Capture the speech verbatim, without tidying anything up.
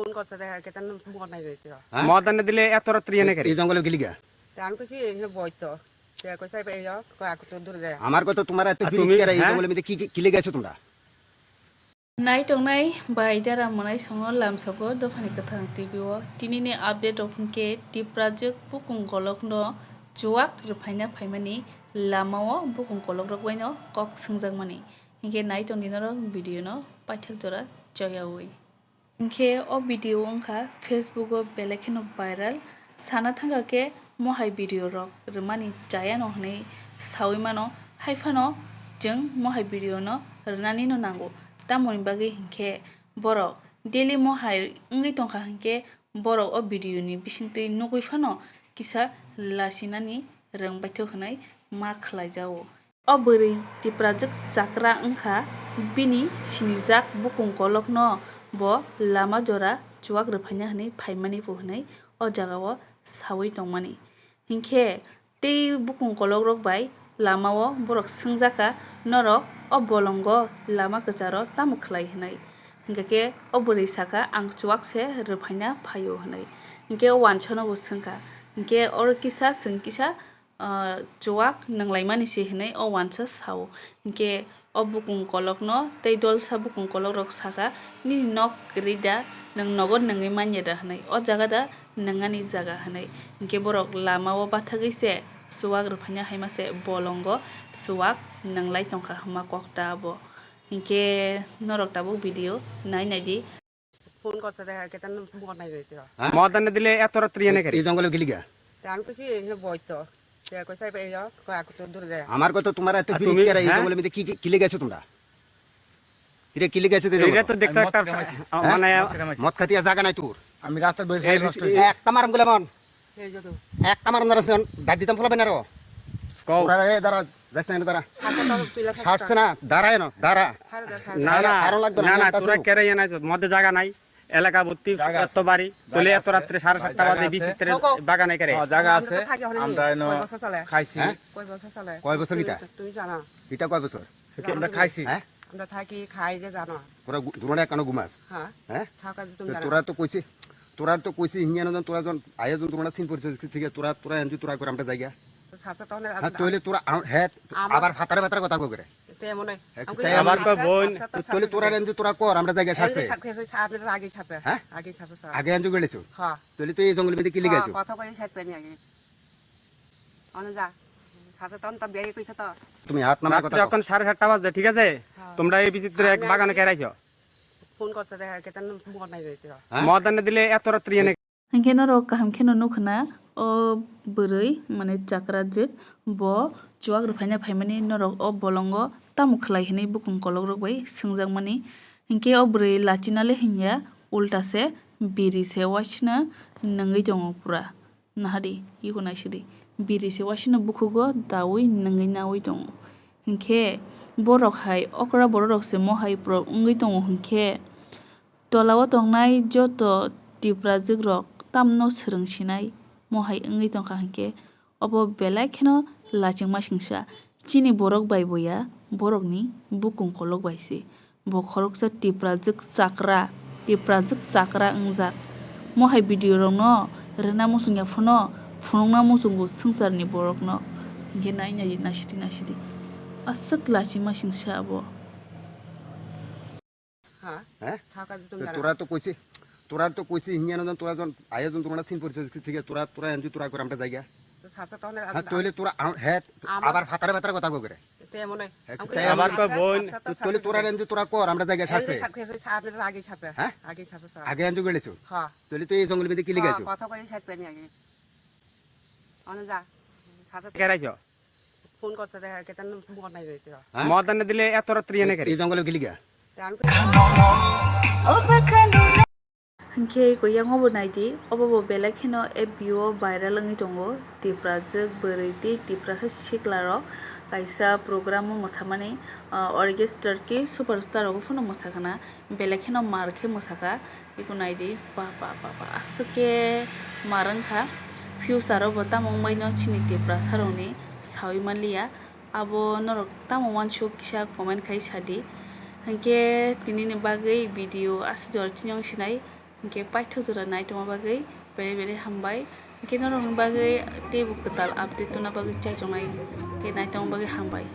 ফোন করছে দেখা কেন মদ নাই রয়েছে। হ্যাঁ? মদ এনে দিলে এত রাত্রি এনে এই, করে? এই জঙ্গলে গেলি গা? তে আমি কইছি, "এখানে বই তো।" তে কইছে, "এই যাও, কই আকু তো দূরে যায়।" আমার কথা তোমার এত আর বিরিত তুমি, কেরা, এই হ্যাঁ? জঙ্গলের মধ্যে কি, কি, কি লেগে আছো তোমরা? Nai tongnai bai dara mwnai songo lamsogo dophani kwthang T V o. Tinini update rok hwnkhe Tiprajwk bukung kolokno chuwak rwphaina phaimani lamao bukung kolokrok baino kok swngjakmani. Hinkhe nai tongdi norok video no paithak jora choyaui. Hinkhe o video wngkha Facebook o belai kheno viral. Sana thangkha khe mohai video rok rwmani chayano hwnwi saui mano, hai phano chwng mohai video no rwnani no nango. Tamoni bagwi hinkhe borok daily mohai wngwi tongkha hinkhe borok o video ni bisingtwi nugwi phano kisa lachinani rwng baitho hwnwi ma khlai jao. O bwrwi Tiprajwk chakra wngkha, bini sinijak bukung kolokno bo lama jora chuwak rwphaina hwnwi phaimani bo hwnwi o jagao saui tongmani. Hinkhe tei bukung kolokrok bai lamao borok swngjakha, "Norok o bolongo lama kwcharo tamo khlai?" hwnwi. Hinkhe khe o bwrwi sakha, "Ang chuwak se rwphaina phaio," hwnwi. Hinkhe o wansano bo swngkha, hinkhe oro kisa swng kisa ah, chuwak nwnglaimani se hwnwi o wansa sao. Hinkhe o bukung kolokno tei dolsa bukung kolokrok sakha, "Nini nok kwrwi da? Nwng nogo nwngwi manya da?" hwnwi. "O jaga da nwngani jaga?" hwnwi. Hinkhe borok lamao bathagwi se chuwak rwphaina hai ma se bolongo chuwak nwng lai tongkha hwnma kok ta abo. Hinkhe norok tabuk video nai nai di. Phone করছে দেখা কেন মদ নাই রয়েছে। হ্যাঁ? মদ এনে দিলে এত রাত্রি এনে করে? এই জঙ্গলে গেলি গা? তে আমি কইছি, "এখানে বই তো।" তে কইছে, "এই যাও, কই আকু তো দূরে যায়।" আমার কথা তোমার এত আর বিরিত তুমি, কেরা, এই হ্যাঁ? জঙ্গলের মধ্যে কি, কি, কি লেগে আছো তোমরা? কিরে, কি লেগে আছো এই এটা জঙ্গলে? তো দেখতে আমি মদ একটা, খেতে মাইছি। আ, হ্যাঁ? মানে, মদ খেতে মাইছি। মদ খাতে আর জায়গা নাই তোর। আমি রাস্তার বসে এই নষ্ট হয়েছে। একটা মারম গুলা মন। এই যে তো। একটা মারম দাঁড়াস না, ডাক দিতাম ফলাবে না রো। কও। ওরা, এই দাঁড়া, যাস না, দাঁড়া। ছাড়ছে তো, তুই লা ছাড়ছে। ছাড়ছে না, দাঁড়ায় না, দাঁড়া। ছাড় দে, ছাড় দে। না, ছাড়া, না, ছাড়া লাগতো না, না, আমি না, একটা তোরা ছাড়বো। কেরে ইয়ে নাই, মধ্যে জায়গা নাই, এলাকা ভর্তি জায়গা এত আছে। বাড়ি, জায়গা তলে এত আছে। রাত্রে সাড়ে সাতটা জায়গা বাজে, আছে। বিচিত্র কও, কও। বাগানে কেরে। হ্যাঁ, জায়গা আমরা আছে। তো থাকি ওখানে আমরা নিয়ে। এনো কয় বছর চলে? খাইছি। হ্যাঁ? কয় বছর চলে? কয় বছর তুমি, ইটা? তুমি জানো? ইটা কয় বছর? আমরা খাইছি। হ্যাঁ? আমরা থাকি, খাই যে জানো। তোরা গু-, দুরানে একখানো ঘুমাস? হ্যাঁ। হ্যাঁ? থাকা যে তুমি তো জানো। তোরা তো কইছি, তোরা তো কইছি, হিয়ানো জন, তোরা জন, আয়া জন, তোরা সিন পরিচয় ঠিক আছে, তোরা, তোরা এনজি তোরা করে আমরা জায়গা। তো সাথে তখন হ্যাঁ, আমরা তইলে তোরা আ-, হ্যাঁ, আমার আবার ফাতারে ফাতারে কথা কই করে। তেমন নয়। হ্যাঁ, আমি তাই কই, আবার আমার কই বোন। সাথে তো তইলে তোরা সাথে এনজি তোরা কর, আমরা জায়গা এনজি সাথে। সাথে, সাথে, সাথে, আগে সাথে। হ্যাঁ? আগে সাথে, সাথে। আগে এনজি গেলেছো? হ্যাঁ। তইলে তুই এই জঙ্গলের মধ্যে কি লিখে হ্যাঁ, আছো? কথা কই সাথে আমি আগে। অনে যা। সাথে তখন তো বিয়ে কইছে তো। তুমি আট নাম্বার কথা রাত্রে কও। এখন সাড়ে সাতটা বাজে, ঠিক আছে? হ্যাঁ। তোমরা এই বিচিত্র এক আমি বাগানে আসছি। কেরাইছো। ফোন করছে দেখা, কেতন মদ নাই রয়েছে। হ্যাঁ? মদ এনে দিলে এত রাত্রি এনে Hinkhe norok kaham kheno nukha na, o bwrwi, mane chakrajwk, bo chuwak rwphaina phaimani norok o bolongo tamo khlai hinwi bukung kolokrok bai swngjakmani. Hinkhe o bwrwi lachina le hinya, ulta se biri se uaisino nungwi tongo pura. Nahadi, iko naisidi, biri se uaisino bukhugo daui nungwi naui tongo. Hinkhe borok hai okra bororok se mohai borok wngwi tongo hinkhe, Tola o tongnai joto Tiprajwk rok tamno swrwng sinai mohai wngwi tongkha hinkhe, obo belai kheno lachingma singsa. Chini borok bai bo ya borokni bukung kolok bai se. Bo khoroksa Tiprajwk chakra, Tiprajwk chakra wngjak. Mohai video rokno rwna muchung ya phano phunukna muchungo swngcharni borokno. Hinkhe nai nai naisidi naisidi. Aswk lachingma singsa abo. হ্যাঁ? হ্যাঁ? থাকা যেত তো না। তোরা তো কইছি, তোরা তো কইছি, হিয়ানো জন, তোরা জন, আয়া জন, তোরা সিন পরিচয় ঠিক আছে, তোরা, তোরা এনজি তোরা করে আমরা জায়গা। তো সাথে তখন হ্যাঁ, আমরা তইলে তোরা আ-, হ্যাঁ, আমার আবার ফাতারে ফাতারে কথা কই করে। তেমন নয়। হ্যাঁ, আমি তেমন আবার কই কই বোন। সাথে তো তইলে সাথে তোরা সাথে। এনজি তোরা কর, আমরা জায়গা এনজি সাথে। সাথে সাথে, আপনার আগে সাথে। হ্যাঁ? আগে সাথে সাথে। আগে এনজি গেলেছো? হ্যাঁ। তইলে তুই এই জঙ্গলের মধ্যে কি লিখে হ্যাঁ, আছো? কথা কই সাথে আমি আগে। অনে যা। সাথে কেরাইছো? ফোন করছে দেখা, কেতন মদ নাই রয়েছে। হ্যাঁ? মদ এনে দিলে এত রাত্রি এনে এই, করে। এই জঙ্গলে গেলি গা? তে আমি Hinkhe koi yango bo naidi, obo bo belai kheno F B o viral wngwi tongo. Tiprajwk bwrwi tei Tiprasa sikla rok kaisa program o mwsamani, ah, orchestra ki superstar rogo phano mwsakha na, belai kheno mar khe mwsakha. Eko naidi, pa, pa, pa, pa, aswk khe mar wngkha. Future o bo tamo wngbaino chini Tiprasa rokni saui manliya. Abo norok tamo uansuk kisa comment khai sadi. Hinkhe tinini bagwi video aswk jora chini wng sinai. Hinkhe paithak jora naitongma bagwi belai belai hambai. Hinkhe norokni bagwi teibo kwtal update tongna bagwi chaichongnai khe naitongma bagwi hambai.